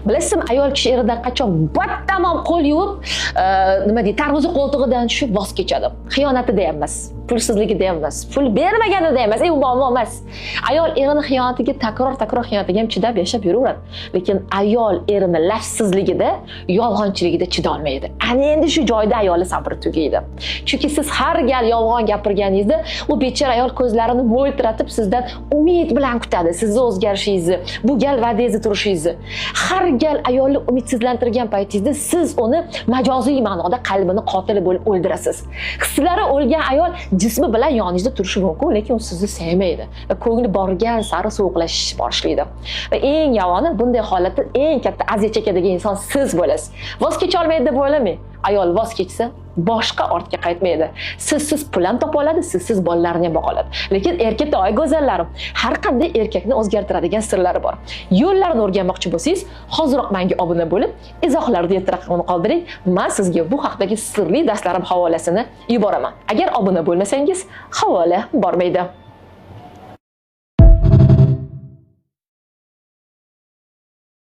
Bilasizmi, ayol kishi eridan qachon battamom qo'l yuvib, nima deydi, tarvuzi qo'ltig'idan tushib voz kechadi? Xiyonatida ham emas, pulsizligida ham emas, pul bermaganida ham emas, u muammo emas. Ayol erini xiyonatiga, takror takror xiyonatiga ham chidab yashab yuraveradi. Lekin ayol erini lafsizligida, yolg'onchiligida chidolmaydi. Ana endi shu joyda ayolni sabri tugaydi. Chunki siz har gal yolg'on gapirganingizda u bechora ayol ko'zlarini mo'ltiratib sizdan umid bilan kutadi, sizni o'zgarishingizni, bu gal va'dangizda turishingizni. Har gal ayolni umidsizlantirgan paytingizda siz uni majoziy ma'noda qalbini qotili bo'lib o'ldirasiz. Hislari o'lgan ayol jismi bilan yoningizda turishi mumkin, lekin u sizni sevmaydi va ko'ngli borgan sari sovuqlashish boshlaydi. Va eng yomoni, bunday holatda eng katta aziyat chekadigan inson siz bo'lasiz. Voz kecha olmaydi deb o'ylamang. Ayol voz kechsa boshqa ortga qaytmaydi. Sizsiz pul ham topa oladi, sizsiz bolalarini ham boqa oladi. Lekin erkatoy go'zallarim, har qanday erkakni o'zgartiradigan sirlari bor. Yo'llarini o'rganmoqchi bo'lsangiz, hoziroq menga obuna bo'lib, izohlarda yetti raqamini qoldiring. Men sizga bu haqdagi sirli darslarim havolasini yuboraman. Agar obuna bo'lmasangiz, havola bormaydi.